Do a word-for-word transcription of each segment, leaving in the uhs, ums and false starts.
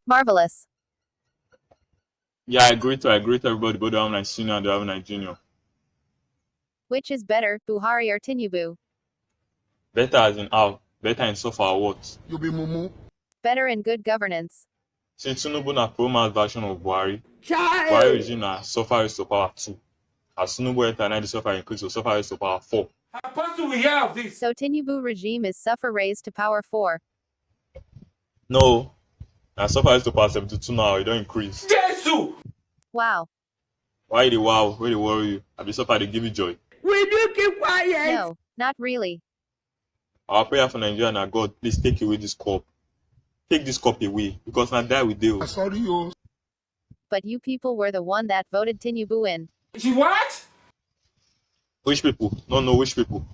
Marvelous. Yeah, I greet I greet everybody, both the Harmon Senior and the Harmon Junior. Which is better, Buhari or Tinubu? Better as in how? Better in so far what? You be mumu. Better in good governance. See, Tinubu na pro mass version of Buhari. Buhari regime na suffer raised to power two. As Tinubu enter, now the suffer increase to suffer raised to power four. How possible we hear of this? So Tinubu regime is suffer raised to power four. No, na suffer raised to power seventy-two now, e don increase. Jesus! Wow. Why the wow? Where they worry you? I be suffer they give you joy. Will you keep quiet? No, not really. Our prayer for Nigeria na God, please take away this cup. Take this cup away because na die we dey. Sorry, yo. But you people were the one that voted Tinubu in. She what? Which people? No, no, which people?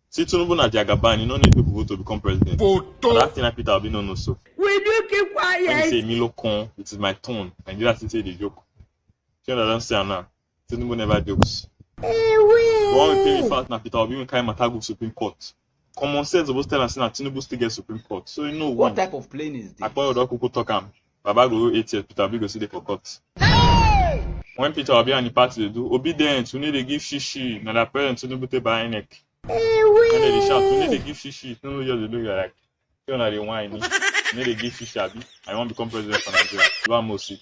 See, Tinubu na Jagaban, you no need people vote to become president. But that thing I Peter Obi no know so. Will you keep When you say quiet? Milo con, it is my turn. Nigeria still say the joke. You understand now? Tinubu never jokes. Ewe. One thing in fact na Peter Obi will carry matter go Supreme Court. Common sense suppose tell am say na Tinubu still get Supreme Court. So you know What win. Type of plane is this? Akporo don kuku talk am. Baba go eight years, Peter Obi go still dey for court. When Peter Obi and the party dey do obedience, we need to give shishi. Na that parent Tinubu take buy neck. And they dey shout, we need to give shishi. Tinubu just dey look like, you know, they whine. You need to give shishi, abi? I want to become president for Nigeria. You are Mosi.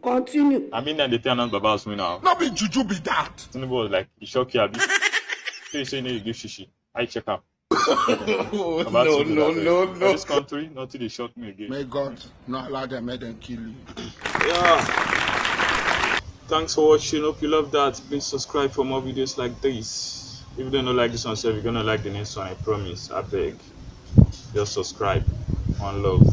Continue. I mean, then they tell announce Baba Oswin now. No be juju be that. Tinubu was like, you shock you, abi? So you say you need to give shishi. I check am. Oh, Baba no, Tinubu no, that no, way. For no. This country, nothing dey shock me again. May God not allow them, make them kill you. Yeah. Thanks for watching. Hope you love that. Please subscribe for more videos like this. If you don't like this one, sef, you're gonna like the next one. I promise. I beg. Just subscribe. One love.